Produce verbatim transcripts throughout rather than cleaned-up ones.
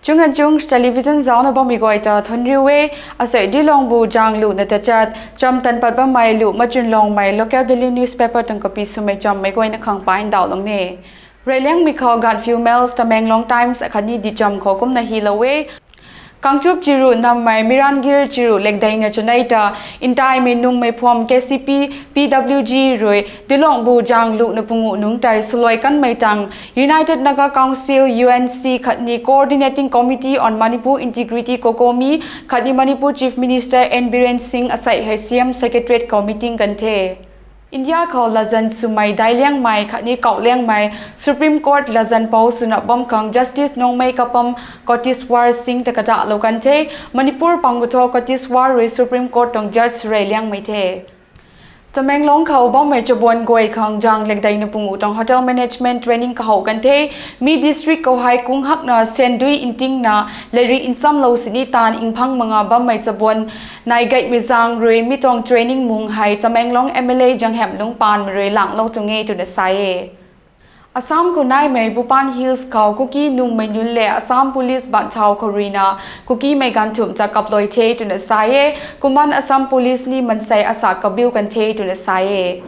Chung and Chung Television zaucna bammei guay ta thuanc riu e. Asei Dilongbu Jang luhna tachat cham tan pat bammei luh machunlongmei local daily newspaper tuang kapi swmei chammei guayna khang pai ndauhlou e. Reyliangmei khou Gaanphiu Mail, Tamenglong Times akhatni Dicham khou kumna hilou e. Kangchup chiruh nammei Mirangir chiruh lekdeina chanei ta ntaimei nummei phuam K C P, P W G rui Dilongbu Jang luhna punguh nungc tei swluai kanmei tang United Naga Council, U N C khatni Coordinating Committee on Manipur Integrity, COCOMI khatni Manipur Chief Minister N Biren Singh asei hei C M Secretariat khou meeting kan the. India khou latzan swmei daicliangmei khatni kauhliangmei Supreme Court latzan pou swna bam khang Justice Nongmei Kapam Koteswar Singh ta kadahlou kan the. Manipur pang katho Koteswar rui Supreme Court tuang judge reyliangmei the. Tamenglong khou bammei chabuan guay khang Jang lekdeina punguh tuang hotel management training kahou kan the. Mi district khou hei kung hakna sandui ntingna leiri nchamlou sini taanv nphang manga bammei chabuan nai gaymei zaeng rui mi tuang training mung hei Tamenglong M L A Janghemlung Panmei rui langlou tuang e twna sa e. Assam khou naimei Bhupan Hills khou Kuki nummei nunc lev Assam Police banthau khou ruina Kukimei ganv thumh ta kaplui the twna sa e. Kumna Assam Police ni mansei asa kabiu kan the twna sa e.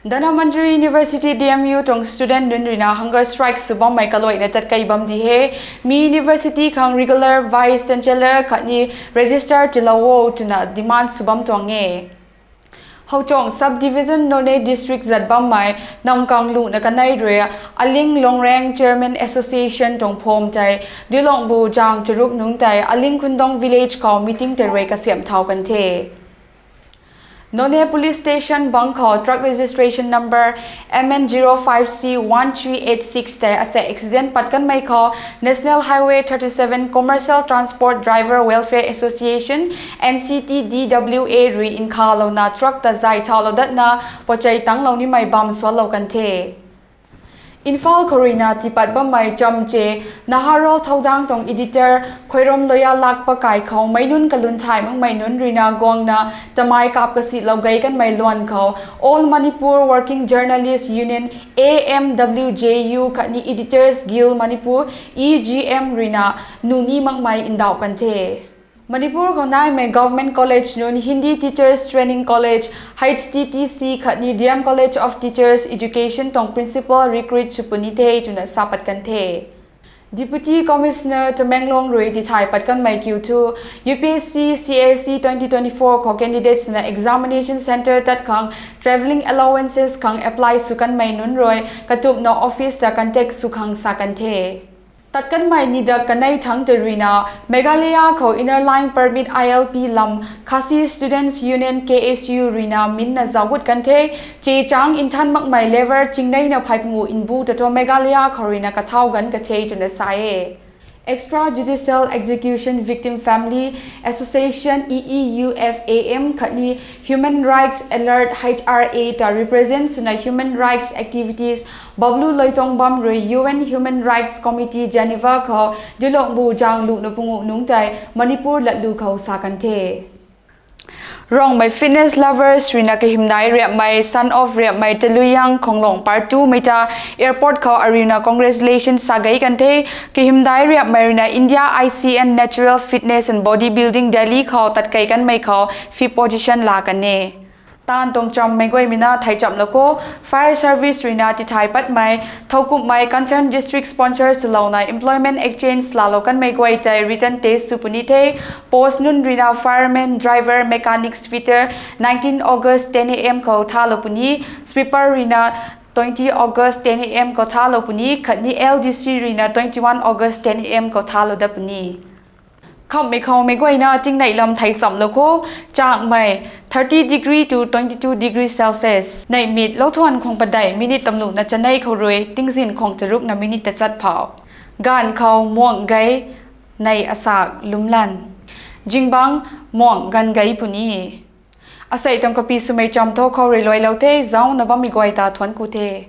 Dhanamanjuri University, D M U tuang student nunc ruina hunger strike sw bammei kaluaina tatkei bam di he. Mi university khang regular vice chancellor khatni registrar tiilou o twna demand sw bam tuang e. Houchong Sub-Division, Noney District zat bammei namkang luhna kanei rui Aling Longreng Chairman Association tuang pham tei Dilongbu Jang charuk nungc tei Aling Khundong Village khou meeting tei rui kasiamh thau kan the. Noney Police Station bang khou truck registration number M N zero five C one three eight six tei asei accident pat kanmei khou National Highway thirty seven Commercial Transport Driver Welfare Association, N C T D W A rui nkhalouna truck ta zay thaulou datna pochei tanglou nimei bam sualou kan the. Imphal khou ruina tiipat bammei chamche Naharol Thoudang tuang editor Khoirom Loya lak pakai khou meic nunc kalun thay makmei nunc ruina guangna tamei kap kasihlou gei kanmei luan khou All Manipur Working Journalist Union, A M W J U khatni Editors Guild Manipur, E G M ruina nuh ni makmei ndauh kan the. Manipur khou naimei Government College nunc Hindi Teachers Training College, H T T C khatni D M College of Teachers Education tuang principal recruit sw puni the twna sa pat kan the. Deputy Commissioner Tamenglong rui tithay pat kanmei kiu thu, U P S C C A C twenty twenty-four khou candidates na examination centre tat khang travelling allowances khang apply sw kanmei nunc rui katumna office ta contact sw khang sa kan the. Tat kanmei nidak kanei thangc tei ruina Meghalaya khou Inner Line Permit I L P lam Khasi Students Union, K S U ruina minna zauc gut kan the. Che chang nthan makmei level chingneina phey pungu mbu ta thu Meghalaya khou ruina kathau ganv ka the twna sa e. Extrajudicial Execution Victim Family Association, E E U F A M khatni Human Rights Alert, H R A ta represent swna human rights activities bablu loitong bam rui U N Human Rights Committee Geneva khou Dilongbu Jang luhna pungu nungc tei Manipur latlu khou sa kan the. Rongmei fitness lovers ruina kahymdai riapmei Son of Riapmei Taluyang Khonglong Part two mei ta airport khou ariuna congratulations sa gei kan the. Kahymdai riapmei ruina India I C N Natural Fitness and Body Building Delhi khou tatkei kanmei khou fifth position laa kan e. Taanv tuang chammei guaymei na thei chamlou khou, fire service ruina tithay patmei thowkumhmei concerned district sponsor swlouna employment exchange laalou kanmei guay tei written test sw puni the. Post nunc ruina fireman, driver, mechanics, fitter nineteen August ten A M khou thalou puni, sweeper ruina twenty August ten A M khou thalou puni khatni L D C ruina twenty-one August ten A M khou thalou dat puni. Khamhmei khou meic guayna tingnei lam thei chamlou khou, changmei thirty degree to twenty-two degree Celsius, neihmit louthuan khwang padeih minute tamluhna chanei khou rui tingzin khwang charukna minute tachat phou. Gaanv khou muang gei, nei asak lumlan, zingbangc muang ganv gei puni. Asei tuang kapi swmei cham tho khou rui luailou the, zaucna bammei guay ta thuanc ku the.